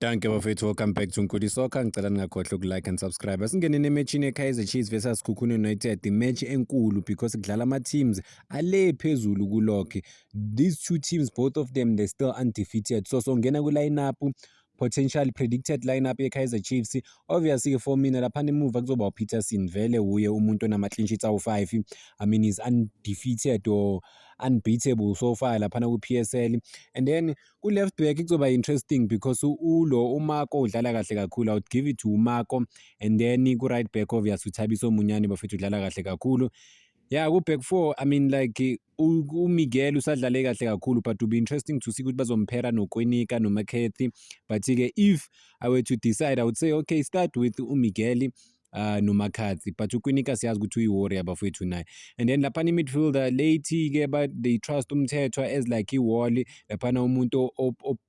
Dankie bafethu, welcome back to Nkuli Soccer. Ngicela ningakhohlwa ukulike and subscribe. Asingeneni ematchini yeKaizer Chiefs versus Sekhukhune United. Imatch enkulu because kudlala ama-teams ale phezulu kulog. These two teams, both of them, they're still undefeated. So songena ku-lineup, potential predicted lineup ye-Kaizer Chiefs. Obviously for mina laphana emuva kuzoba uPeterson, vele uye umuntu onama-clean sheets awu-5. I mean, he's undefeated or unbeatable so far laphana ku-PSL. And then ku-left back kuzoba interesting because ulo uMako udlala kahle kakhulu. I would give it to uMako. And then ku-right back, obvious, uThabiso Munyane bafethu udlala kahle kakhulu. Yeah, ku-back four, I mean, like, uMiguel usadlale kahle kakhulu, but will be interesting to see ukuthi bazomphera noKwinika noMcCarthy. But-ke if I were to decide, I would say, okay, start with uMiguel noMcCarthy, but uKwinika siyazi ukuthi uyi-warrior bafethu naye. And then laphana i-midfielder late-ke, but they trust uMthethwa as like i-wall laphana, umuntu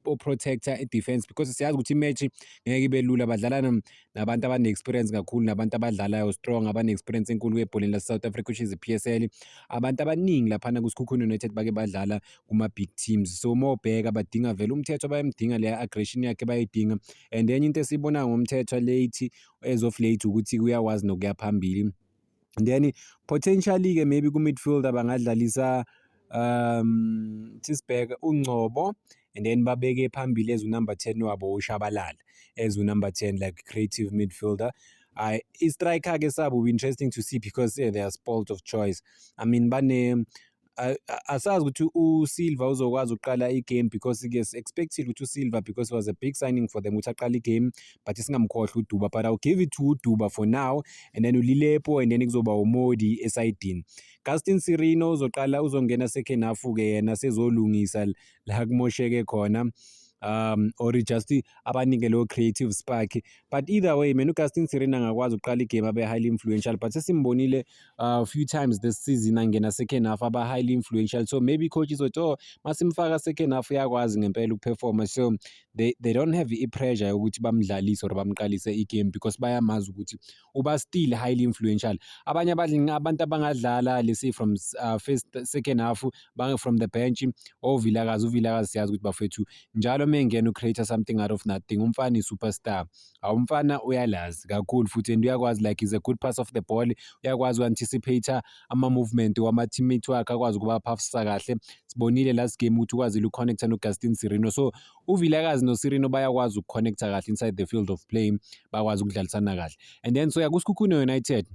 o-protector i-defense, because siyazi ukuthi i-match ngeke ibe lula. Badlala nabantu abane-experience kakhulu, nabantu abadlalayo strong, abane-experience enkulu ebholeni lase-South Africa, which is i-PSL. Abantu abaningi laphana kuSekhukhune United bake badlala kuma-big teams, so uma ubheka badinga vele uMthethwa, bayamdinga, leya aggression yakhe bayayidinga. And enye into esiyibonayo ngoMthethwa late, as of late, ukuthi uyakwazi nokuya phambili. And then potentially-ke maybe ku-midfielder bangadlalisa, sisibheke uNgcobo, and then babeke phambili as unumber 10 wabo uShabalala as unumber 10, like creative midfielder. I-striker-ke sabo will be interesting to see because, yeah, they are spoiled of choice. I mean, bane asazi ukuthi uSilva uzokwazi ukuqala igame, because ke expected ukuthi uSilva, because it was a big signing for them, ukuthi aqale igame, but singamkhohlwa uDuba. But I'll give it to uDuba for now, and then uLilepo, and then kuzoba uModi esayidini. Gaston Sirino uzoqala, uzongena second half ke yena, sezolungisa la kumosheke khona, or just abanike leyo creative spark. But either way, mina uGaston Sirino angakwazi ukuqala igame abe highly influential, but sesimbonile few times this season angena second half aba highly influential. So maybe coach izothi, "Oh, masimfaka second half, uyakwazi ngempela ukuperforma." So they don't have i-pressure yokuthi bamdlalise or bamqalise igame because bayamazi ukuthi uba still highly influential. Abanye abantu abangadlala, let's say from first, second half, from the bench, oVilakazi. UVilakazi siyazi ukuthi bafethu njalo mengena ucreate something out of nothing. Umfana i-superstar, awumfana uyalazi kakhulu futhi, and uyakwazi, like, is a good pass of the ball, uyakwazi uku-anticipate ama-movement wama-teammate wakhe, akwazi ukubaphasisa kahle. Sibonile last game ukuthi ukwazile ukuconnecta noGaston Sirino. So uVilakazi noSirino bayakwazi ukuconnecta kahle inside the field of play, bakwazi ukudlalisana kahle. And then so yakuSekhukhune United,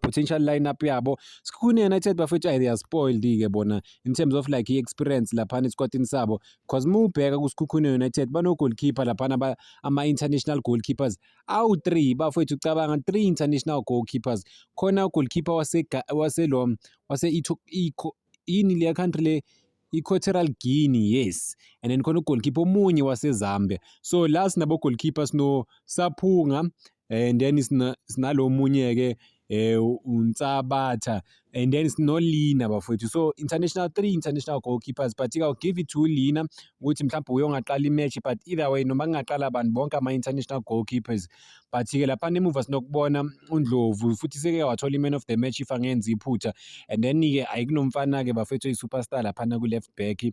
potential lineup yabo, Sekhukhune United bafethu, they are spoiled-ke bona in terms of like i-experience laphana esikwatini sabo, because uma ubheka kuSekhukhune United bano-goalkeeper laphana, ama-international goalkeepers awu-3 bafethu. Ucabanga three international goalkeepers khona, goalkeeper waselo wase yini leya country le, Equatorial Guinea, yes, and then khona ugoalkeeper omunye waseZambia. So la sinabo goalkeeper, sino Saphunga, and then sinalo munye-ke uNsabatha, and then sinoLina bafowethu. So international, three international goalkeepers, but I'll give it to Lina ukuthi mhlawumbe uyongaqala i-match. But either way, noma kungaqala abantu bonke ama-international goalkeepers, but-ke laphana emuva sinokubona uNdlovu futhi seke wathola i-man of the match, if angenzi iphutha. And then-ke ayikunomfana-ke bafethu oyi-superstar laphana ku-left back,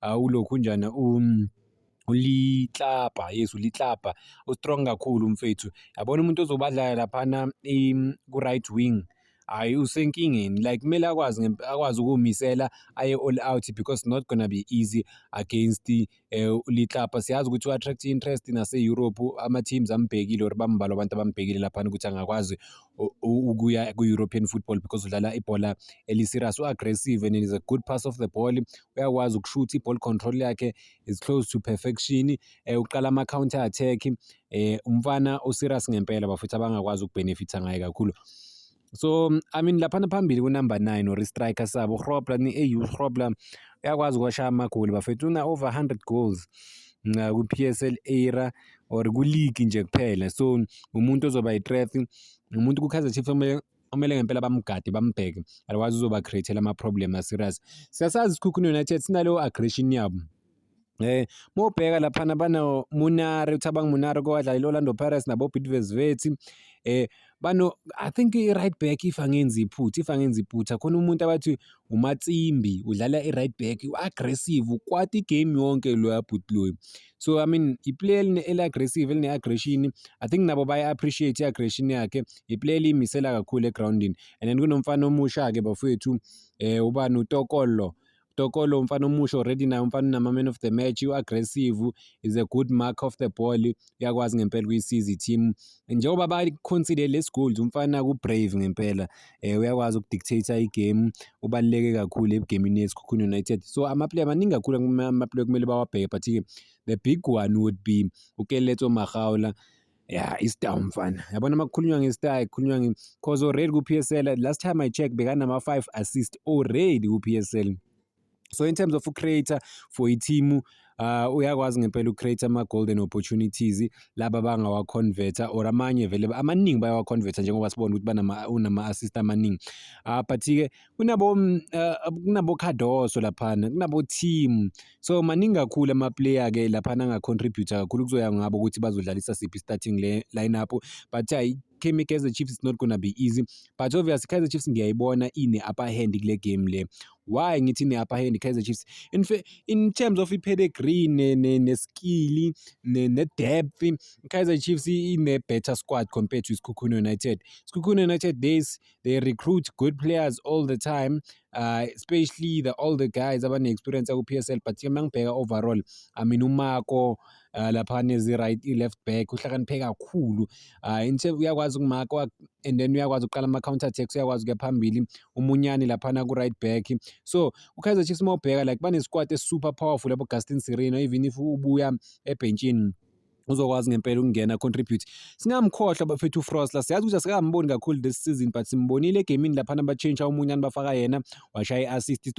ulokhu njani, uLitlapa, yes, uLitlapa ustrong kakhulu umfethu. Yabona umuntu ozobadlala laphana ku-right wing, hhayi, usenkingeni. Like, kumele akwazi ukuwumisela, aye all out, because not gonna be easy against uLitlapa. Siyazi ukuthi u-attract interest nase-Europe, ama-teams ambhekile or bambalwa abantu abambhekile laphana ukuthi angakwazi ukuya ku-European football, because udlala ibhola eli-serious, u-aggressive and is a good pass of the ball. Uyakwazi ukushutha, i-ball control yakhe is close to perfection. Uqala ama-counter attack, umfana o-serious ngempela bafethu, abangakwazi ukubenefitha ngaye kakhulu. So I mean, laphana phambili ku-number 9 or i-striker sabo, uGrobler, eyi, uGrobler uyakwazi ukuwashaya amagoli bafethu, una over 100 goals ku-PSL era or ku-league nje kuphela. So umuntu ozoba i-threat, umuntu ku-Kaizer Chiefs omele ngempela bamgade, bambheke, otherwise uzoba create ama-problem a-serious. Siyasazi iSekhukhune United sinaleyo aggression yabo. Mawubheka laphana bano Monare, uThabang Monare kowadlala i-Orlando Pirates nabo Bidvest Wits. Bano, I think i-right back, if angenzi iphutha, khona umuntu abathi uMatsimbi udlala i-right back, u-aggressive, ukwata igame yonke loya bhuti loyo. So I mean, iplayer eli-aggressive, eline-aggression. I think nabo baya-appreciate i-aggression yakhe. Iplayer eliyimisela kakhulu egrawundini. And then kunomfana omusha-ke bafowethu, ubani, uTokolo. Tokolo umfana omusha already naye, umfana unama-man of the match, u-aggressive, is a good mark of the ball, uyakwazi ngempela ukuyisiza i-team njengoba ba-concede less goals. Umfana ku-brave ngempela, uyakwazi ukudictate igame, ubaluleke kakhulu egamini yeSekhukhune United. So ama-player maningi kakhulu, ama-player kumele bawabheke, but-ke the big one would be uKeletso Makgaola. Yeah, istar mfana, yabona uma kukhulunywa ngestar, kukhulunywa cause already ku-PSL, last time I check, bekanama-5 assist already ku-PSL. So in terms of creator for i-team, uyakwazi ngempela ucreate ama-golden opportunities laba bangawa-converta or amanye vele amaningi bayawa-converta, njengoba sibona ukuthi banama unama-assist amaningi. But-ke kunabo Cardoso laphana, kunabo team, so maningi kakhulu ama-player-ke laphana anga-contribute kakhulu. Kuzoya ngabo ukuthi bazodlalisa siphi starting le line-up, but hayi, Kaizer Chiefs is not gonna be easy. But obviously Kaizer Chiefs ngiyayibona ine-upper hand kule game le. Why ngithi ine-upper hand Kaizer Chiefs? In terms of i-pedigree, ne-skill, ne-depth, Kaizer Chiefs ine-better squad compared to Sekhukhune United. Sekhukhune United, they recruit good players all the time, especially the all the guys abane-experience ku-PSL, but uma ngibheka overall, I mean, uMako laphana ezi-right, i-left back, uhlakaniphe kakhulu. Uyakwazi ukumakwa and then uyakwazi ukuqala ama-counter attacks, uyakwazi ukuya phambili. Umunyane laphana ku-right back. So u-Kaizer Chiefs, uma ubheka, like, bane-squad esi-super powerful yabo Gaston Sirino, even if ubuya ebhentshini, uzokwazi ngempela ukungena, contribute. Singamkhohlwa bafethu uFrosler, siyazi ukuthi asikamboni kakhulu this season, but simbonile egamini laphana, ba-change umunyane, bafaka yena, washaya i-assist.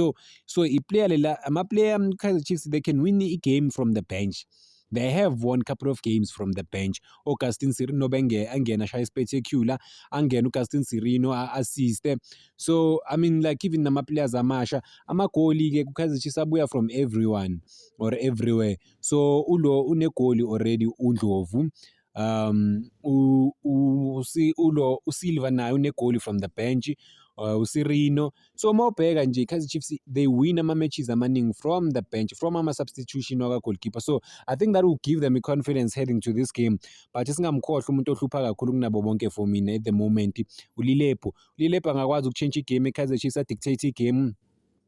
So i-player lela, ama-player Kaizer Chiefs, they can win i-game from the bench. They have won couple of games from the bench. Augustin Sirino benge angena, ashaya spectacular, angena uGaston Sirino assist. So I mean, like, even nama players amasha, amagoli ke kuKaizer Chiefs abuya from everyone or everywhere. So ulo unegoli already uNdlovu, ulo uSilva naye unegoli from the bench, uSirino. So mawubheka nje, Kaizer Chiefs, they win ama matches amaningi from the bench, from ama substitution waka goalkeeper. So I think that will give them a confidence heading to this game. But singamkhohlwa umuntu ohlupha kakhulu kunabo bonke for mina at the moment, uLilepo. uLilepo angakwazi ukuchange igame eKaizer Chiefs, adictate igame,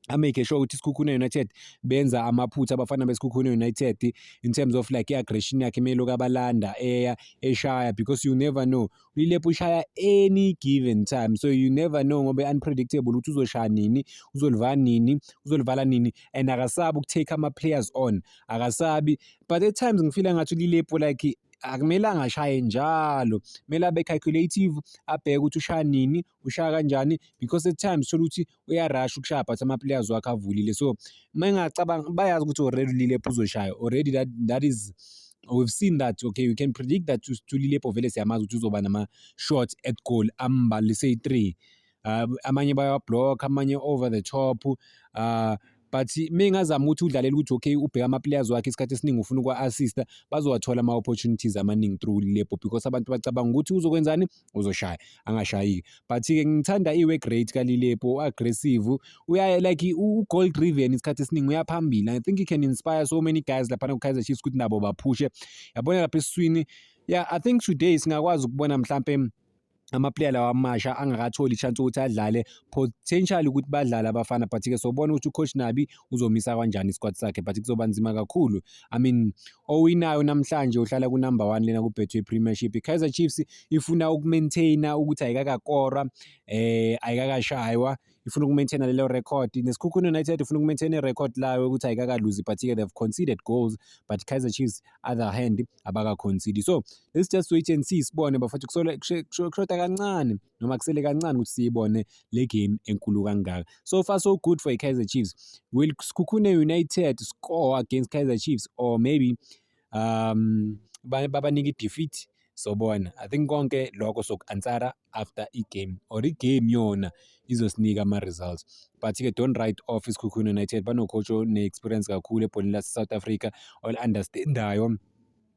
amake sure ukuthi iSekhukhune United benza amaphutha, abafana beSekhukhune United, in terms of like i-aggression yakhe mele abalanda eya eshaya, because you never know, uLilepo ushaya any given time, so you never know ngoba unpredictable ukuthi uzoshaya nini, uzolivala nini, uzolivala nini, and akasabi ukutake ama-players on, akasabi. But at times ngifeela ngathi uLilepo, like, akumelanga ashaye njalo, kumele abe calculative, abheke ukuthi ushaya nini, ushaya kanjani, because at times thola ukuthi uyarusha ukushaya, but ama-players wakhe avulile. So uma engacabanga, bayazi ukuthi already uLilepo uzoshaya already, that is, we've seen that. Okay, we can predict that uLilepo vele siyamazi ukuthi uzoba nama-shots at goal ambalise 3, amanye bayawablock, amanye over the top, but mengazama ukuthi udlalela ukuthi okay, ubheka ama-players wakhe isikhathi esiningi, ufuna ukwa-assista, bazowathola ama-opportunities amaningi through Lilepo, because abantu bacabanga ukuthi uzokwenzani, uzoshaya, angashayi. But-ke ngithanda i-work rate kaLilepo, aggressive, uya like u-goal driven isikhathi esiningi, uyaphambili. I think he can inspire so many guys laphana ku-Kaizer Chiefs ukuthi nabo baphushe, yabona, lapha esiswini. Yeah, I think today singakwazi ukubona mhlampe ama-player lawa amasha angakatholi i-chance ukuthi adlale, potentially ukuthi badlale abafana, but-ke sobona ukuthi ucoach Nabi uzomisa kanjani isquad sakhe, but kuzoba nzima kakhulu. I mean, owinayo namhlanje uhlala ku-number one lena ku-Betway Premiership. I-Kaizer Chiefs ifuna ukumaintaina ukuthi ayikakakora, ayikakashaywa, ifuna ukumaintaina lelo record. NeSekhukhune United ifuna ukumaintaina i-record layo ukuthi ayikakaluzi, but-ke they've conceded goals, but Kaizer Chiefs other hand abaka-concede. So let's just wait and see, sibone bafethu. Kushoda kancane noma kusele kancane ukuthi siyibone le game enkulu kangaka. So far so good for i-Kaizer Chiefs. Will Sekhukhune United score against Kaizer Chiefs or maybe babanike i-defeat? Sobona. I think konke lokho soku-answera after i-game or i-game yona izosinika ama-results. But-ke don't write off iSekhukhune United, bano-coach one-experience kakhulu ebholeni lase-South Africa, ol-understandayo.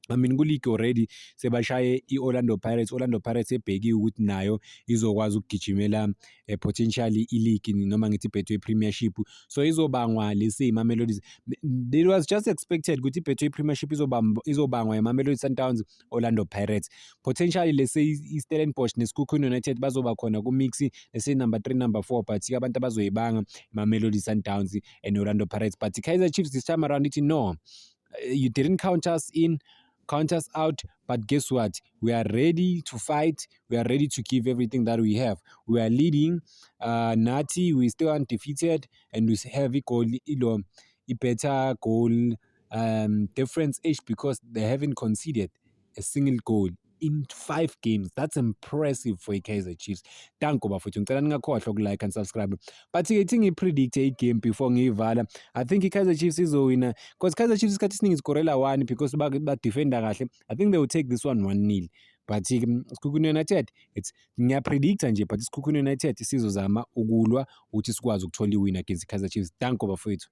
I mean, ku-league already sebashaye i-Orlando Pirates. Orlando Pirates ebhekiwe ukuthi nayo izokwazi ukugijimela potentially i-league, noma ngithi i-Betway Premiership, so izobangwa lesi Mamelodi. It was just expected ukuthi i-Betway Premiership izobangwa iMamelodi Sundowns, Orlando Pirates, potentially lese i-Stellenbosch neSekhukhune United bazoba khona ku-mix, lese number 3, number 4, but abantu abazoyibanga iMamelodi Sundowns and Orlando Pirates. But i-Kaizer Chiefs this time around ithi, "No, you didn't count us in, count us out, but guess what? We are ready to fight. We are ready to give everything that we have. We are leading nathi. We still undefeated and we have i-goal ilo i-better goal difference each because they haven't conceded a single goal in five games. That's impressive for i-Kaizer Chiefs." Danko bafowethu, ngicela ningakhohlwa uku-like and subscribe. But-ke ithi ngiyi-predict-e i-game before ngiyivala. I think i-Kaizer Chiefs izowina because Kaizer Chiefs isikhathi esiningi iskorela one because ba-defenda kahle. I think they will take this one 1-0, but Sekhukhune United, it's ngiya-predicta nje, but iSekhukhune United sizozama ukulwa ukuthi sikwazi ukuthola i-win against i-Kaizer Chiefs. Danko bafowethu.